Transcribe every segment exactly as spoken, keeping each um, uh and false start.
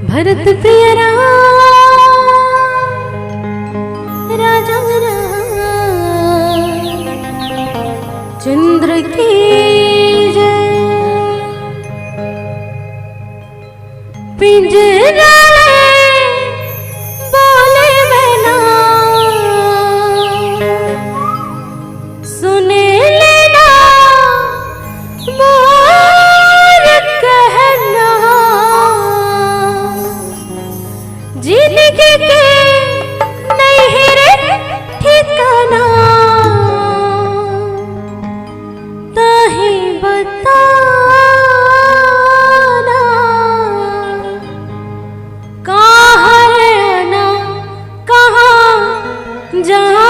भरत प्रिय राम, राजा राम, चंद्र की जय। पिंजरा ले बोले मैना, सुन लेना मोर कहना, जिंदगी के नहीं है रे ठिकाना, तहीं बताना। कहाँ रहना, कहाँ जाना।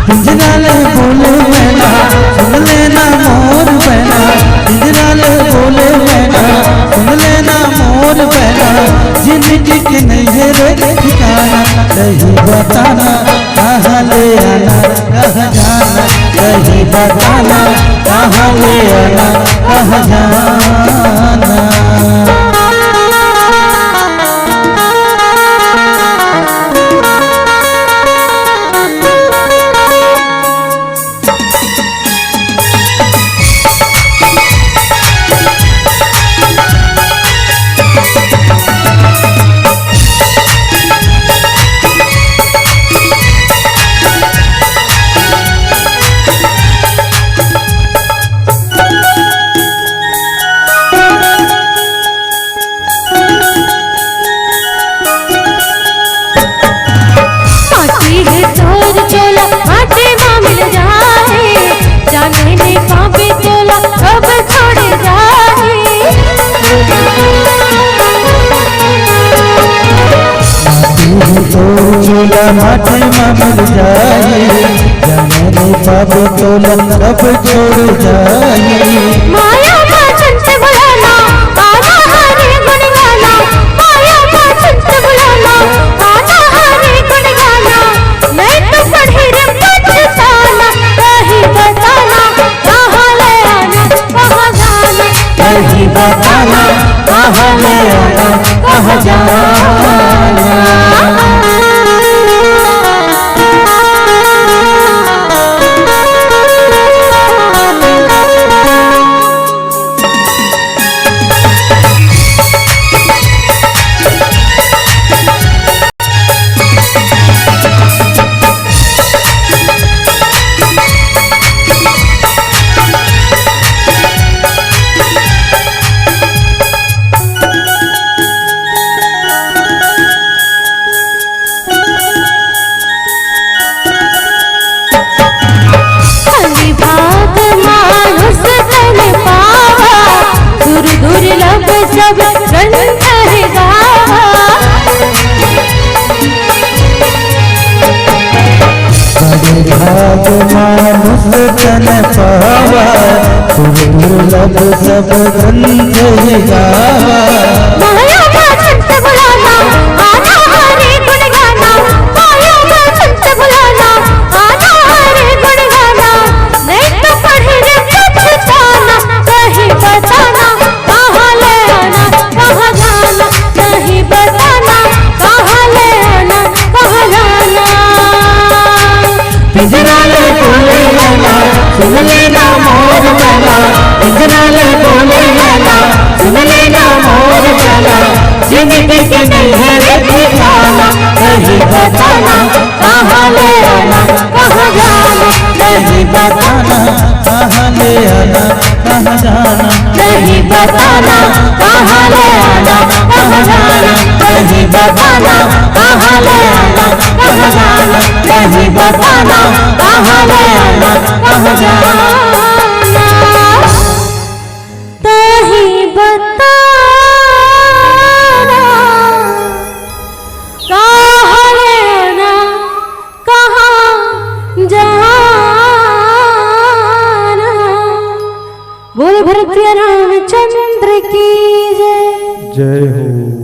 पिंजरा ले बोले मैना, सुन लेना मोर बहना। पिंजरा ले बोले मैना, सुन लेना मोर बहना। जिंदगी के नहीं है रे ठिकाना, कहीं बताना कहाँ ले आना, कहाँ जाना। कहीं बताना कहाँ ले आना, कहाँ जाना। तोर चोला माटी मा मिल जाए, जब नहीं पाबो तोला सब छोड़ जाए। माया मा झंझट भुलाना, आना हरे गुण गाना। माया मा झंझट भुलाना, आना हरे गुण गाना। नहीं तो पढ़े रे पछताना, कहीं बताना कहाँ ले आना, कहाँ जाना। कहीं बताना कहाँ ले आना, कहाँ जाना। बड़े भाग मानुष तन पावा, सुर दुर्लभ सब ग्रंथ गावा। माया मा झंझट भुलाना, आना हरे गुण गाना। माया मा झंझट भुलाना, आना नहीं बताना कहाँ ले आना कहाँ जाना। नहीं बताना कहाँ ले आना कहाँ जाना। नहीं बताना कहाँ ले आना कहाँ जाना। नहीं बताना कहाँ ले आना कहाँ जाना। नहीं बताना कहाँ ले आना कहाँ जाना। तही बताना कहाँ लेना कहाँ जाना। बोल भरतिया रामचंद्र की जय। जय हो।